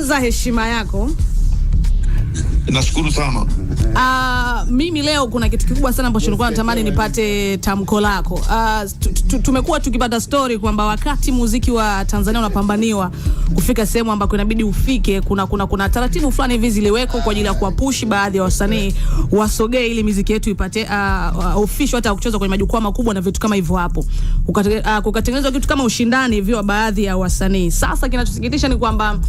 Kwanza heshima yako. Nashukuru sana. Mimi leo kuna kitu kikubwa sana ambacho nilikuwa natamani nipate tamko lako. Tumekuwa tukipata story kwamba wakati muziki wa Tanzania unapambaniwa kufika sehemu ambako inabidi ufike, kuna taratibu fulani hivi ziliwekwa kwa ajili ya kuwapush baadhi ya wasanii wasogee ili muziki yetu ipate official hata kuchezwa kwenye majukwaa makubwa na vitu kama hivyo hapo. Kukatengenezwa kitu kama ushindani hivi wa baadhi ya wasanii. Sasa kinachosikitisha ni kwamba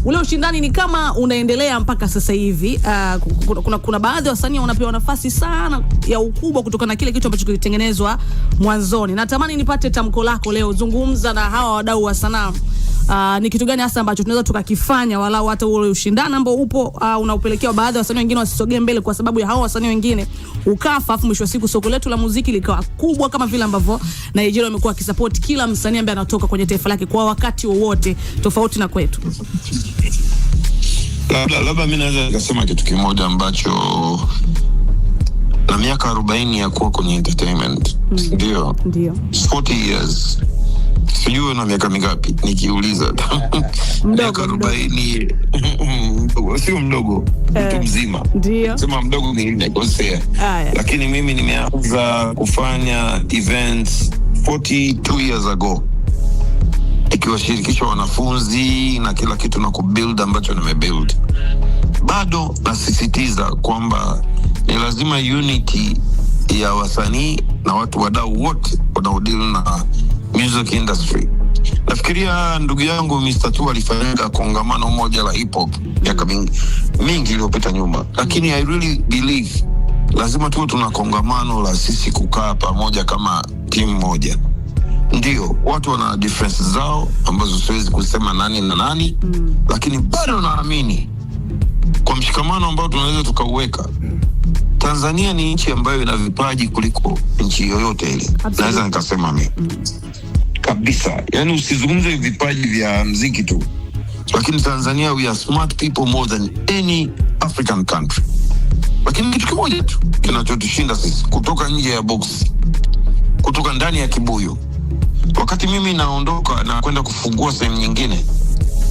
ule ushindani ni kama unaendelea mpaka sasa hivi. Kuna baadhi ya wasanii wanapewa nafasi sana ya ukubwa kutokana na kile kitu ambacho kilitengenezwa mwanzoni. Natamani nipate tamko lako leo, zungumza na hawa wadau wa sanaa. Ni kitu gani hasa ambacho tunaweza tukakifanya walau hata ule ushindani ambao upo unaopelekea baadhi ya wasanii wengine wasisogee mbele kwa sababu ya hao wasanii wengine ukafa, afu mwisho wa siku soko letu la muziki likawa kubwa kama vile ambavyo Nigeria wamekuwa wakisupport kila msanii ambaye anatoka kwenye taifa lake kwa wakati wowote, tofauti na kwetu. Labda mi naweza nikasema kitu kimoja ambacho na miaka 40 ya kuwa kwenye entertainment, ndio? Ndio. 40 years, sijui na miaka mingapi nikiuliza, miaka 40, sio mdogo, mtu mzima. Sema mdogo ni nimekosea. Aya. Lakini mimi nimeanza kufanya events 42 years ago, ikiwashirikisha wanafunzi na kila kitu na kubuild ambacho nimebuild. Bado nasisitiza kwamba ni lazima unity ya wasanii na watu wadau wote wanaodeal na music industry. Nafikiria ndugu yangu Mr. Tu alifanyika kongamano moja la hip hop miaka mingi mingi iliyopita nyuma, lakini I really believe lazima tuwe tuna kongamano la sisi kukaa pamoja kama timu moja. Ndio, watu wana difference zao ambazo siwezi kusema nani na nani, lakini bado naamini kwa mshikamano ambao tunaweza tukauweka. Tanzania ni nchi ambayo ina vipaji kuliko nchi yoyote ile, naweza nikasema mimi kabisa. Yani usizungumze vipaji vya mziki tu, lakini Tanzania we are smart people more than any African country. Lakini kitu kimoja tu kinachotushinda sisi kutoka nje ya box, kutoka ndani ya kibuyu. Wakati mimi naondoka na kwenda kufungua sehemu nyingine,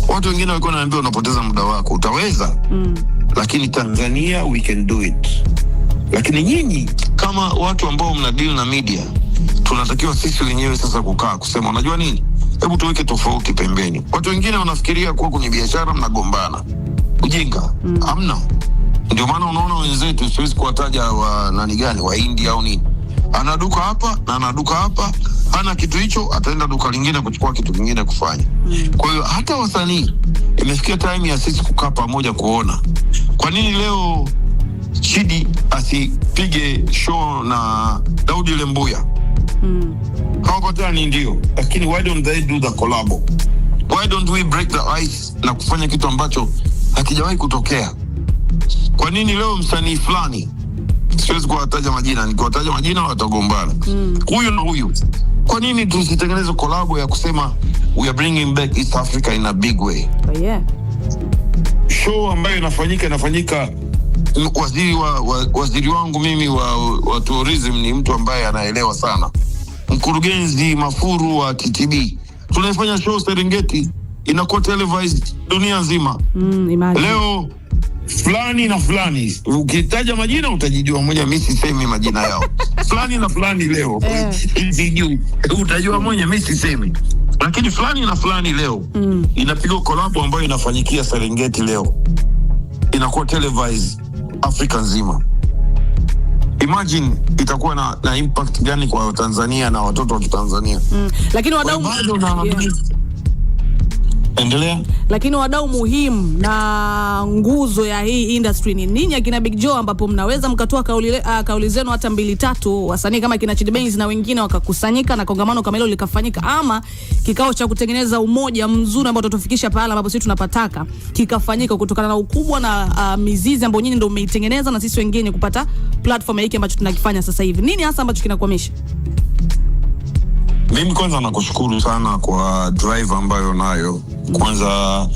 watu wengine walikuwa wananiambia, "Unapoteza muda wako, utaweza?" Lakini Tanzania we can do it. Lakini nyinyi kama watu ambao mna deal na media, tunatakiwa sisi wenyewe sasa kukaa kusema, unajua nini, hebu tuweke tofauti pembeni. Watu wengine wanafikiria kuwa kwenye biashara mnagombana, ujinga hamna. Ndio maana unaona wenzetu, siwezi kuwataja wa nani gani, wa India au nini, ana duka hapa na ana duka hapa, hana kitu hicho, ataenda duka lingine kuchukua kitu kingine kufanya. Kwa hiyo hata wasanii, imefikia time ya sisi kukaa pamoja kuona kwa nini leo Chidi asipige show na Daudi Lembuya. Hawapatani ndio, lakini why don't they do the collab? Why don't we break the ice na kufanya kitu ambacho hakijawahi kutokea? Kwa nini leo msanii fulani, siwezi kuwataja majina, nikiwataja majina watagombana, huyu na huyu, kwa nini tusitengeneze collab ya kusema we are bringing back East Africa in a big way? Oh, yeah. Show ambayo inafanyika, waziri wangu mimi wa tourism ni mtu ambaye anaelewa sana, mkurugenzi Mafuru wa TTB, tunaifanya show Serengeti, inakuwa televised dunia nzima. Imagine. Leo fulani na fulani, ukitaja majina utajijua mwenyewe, mi sisemi majina yao, fulani na fulani leo sijui, utajua mwenyewe, mi sisemi, lakini fulani na fulani leo inapigwa collab ambayo inafanyikia Serengeti leo, inakuwa televised Afrika nzima. Imagine itakuwa na impact gani kwa Tanzania na watoto wa Kitanzania. Lakini wadau Bado na endelea. Lakini wadau muhimu na nguzo ya hii industry ni ninyi akina Big Joe, ambapo mnaweza mkatoa kauli zenu hata mbili tatu, wasanii kama kina Chidi Benz na wengine wakakusanyika na kongamano kama hilo likafanyika, ama kikao cha kutengeneza umoja mzuri ambao utatufikisha pahala ambapo sisi tunapataka kikafanyika, kutokana na ukubwa na mizizi ambayo nyinyi ndio mmeitengeneza na sisi wengine kupata platform ya hiki ambacho tunakifanya sasa hivi. Nini hasa ambacho kinakwamisha? Mimi kwanza nakushukuru sana kwa drive ambayo nayo. Kwanza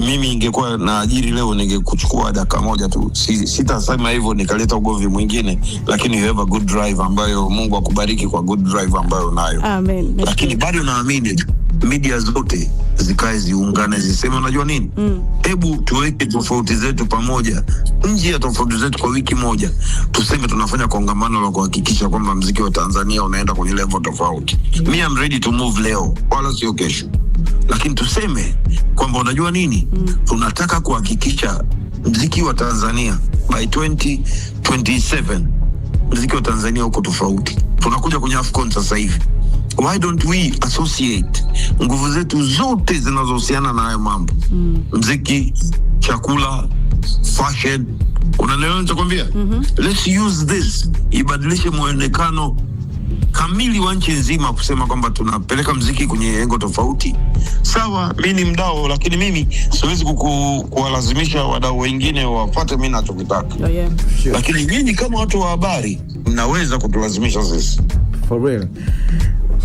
mimi ingekuwa na ajiri leo ningekuchukua dakika moja tu. Sitasema hivyo nikaleta ugomvi mwingine, lakini you have a good drive ambayo Mungu akubariki kwa good drive ambayo unayo. Amen. Lakini bado naamini Media zote zikae ziungane, ziseme unajua nini, hebu tuweke tofauti zetu pamoja, nje ya tofauti zetu kwa wiki moja, tuseme tunafanya kongamano la kuhakikisha kwamba mziki wa Tanzania unaenda kwenye level tofauti. Me, I'm ready to move leo, wala sio kesho, lakini tuseme kwamba unajua nini, tunataka kuhakikisha mziki wa Tanzania by 2027 mziki wa Tanzania uko tofauti. Tunakuja kwenye AFCON sasa hivi, why don't we associate nguvu zetu zote zinazohusiana na hayo mambo, mziki, chakula, fashion, unanielewa nitakwambia? Let's use this ibadilishe mwonekano kamili wa nchi nzima, kusema kwamba tunapeleka mziki kwenye engo tofauti. Sawa, mi ni mdau, lakini mimi siwezi kuwalazimisha wadau wengine wafuate mi nachokitaka. Oh, yeah. Lakini nyinyi kama watu wa habari mnaweza kutulazimisha sisi. For real.